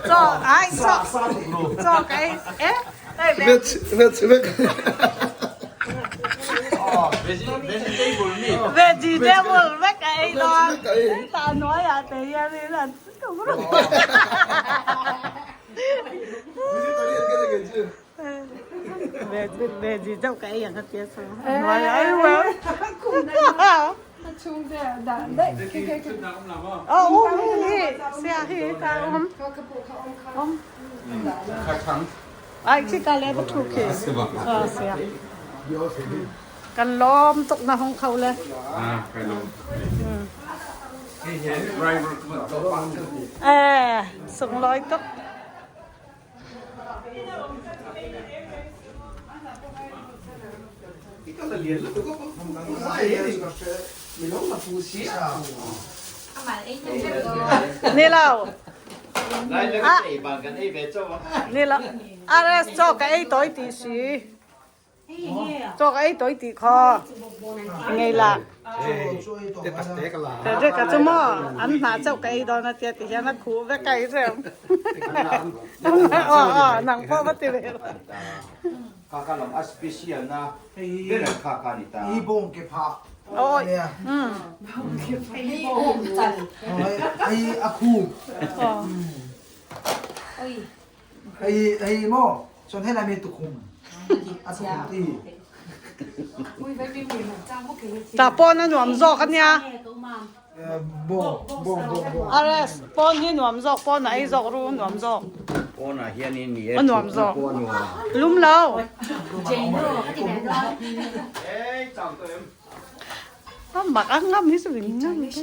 Chaw ai chaw chaw ka ei e Veg veg veg. Vegetable vek a ei dawn. Tah hnuaiah te hianin an Veggie deuh ka ei ang a tia chu. Um hi sia hi ka um. Um. Ai khi ka le ba thu khi. Sia. Kan lawm tuk na hong kho le. Eh, sunglawi tuk. Ni lo. Ni lo. RS chaw ka ei tawi ti si. Chaw ka ei tawi ti kha. Ngei la. Te ka chu maw an hnah chauh ka ei dawn a tia ti hian a khuh vek a i hrem. Aw aw nang pawh va ti ve rawh. Kha kha lam a special na ber kha kha ni ta. I bawng ke phah. Oi. Hei a khu. Hei hei maw chuan hei lai mi tukhum. A tukhum ti. Ta pawn a nuam zawk a nia. Bawng bawng bawng bawng. RS pawn hi nuam zawk pawn a ei zawk ru nuam zawk. Pawn ah hian in ni e. A nuam zawk. Lum lo. A mak a ngam hi chu in ngam hi chu.